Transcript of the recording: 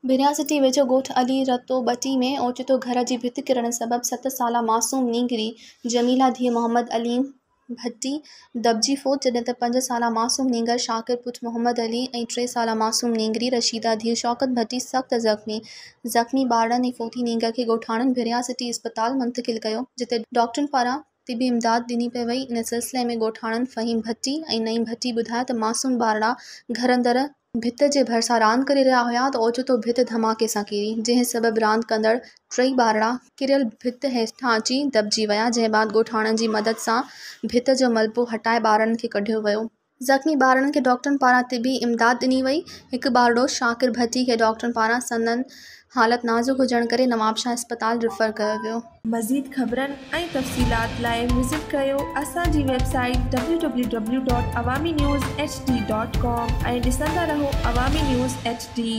ڀريا city ويجهو ڳوٺ علي رتو ٻٽي ۾ اوچتو گهر جي ڀت ڪرڻ سبب 7 سالا معصوم نينگري جميلا ڌيءَ محمد عليم ڀٽي دٻجي فوت، جڏهن ته 5 سالا معصوم نينگر شاڪر پٽ محمد علي ۽ 3 سالا معصوم نينگري رشيده ڌيءَ شوڪت ڀٽي سخت زخمي، زخمي ٻارڙن ۽ فوتي نينگر کي ڳوٺاڻن ڀريا سٽي اسپتال منتقل ڪيو، جتي ڊاڪٽرن پاران طبي امداد ڏني پئي وئي، ان سلسلي ۾ ڳوٺاڻن فهيم ڀٽي ۽ نعيم ڀٽي ٻڌايو ته معصوم ٻارڙا گهر اندر ڀت جي ڀرسان راند ڪري رهيا هيا ته اوچتو ڀت ڌماڪي سان ڪري، جنهن سبب راند ڪندڙ ٽئي ٻارڙا ڪريل ڀت هيٺان اچي دٻجي ويا، جنهن بعد ڳوٺاڻن جي مدد سان ڀت جو ملبو هٽائي ٻارڙن کي ڪڍيو ويو. زخمي ٻارڙن کي ڊاڪٽرن پاران طبي امداد ڏني وئي، هڪ ٻارڙو شاڪر ڀٽي کي ڊاڪٽرن پاران سندن حالت نازڪ هجڻ ڪري نوابشاهه اسپتال ريفر ڪيو ويو. مزيد خبرن ۽ تفصيلات لاءِ وزٽ ڪريو اسان جي website W W W dot Awami news H D dot com ۽ ڏسندا رهو عوامي نيوز ايڇ ڊي.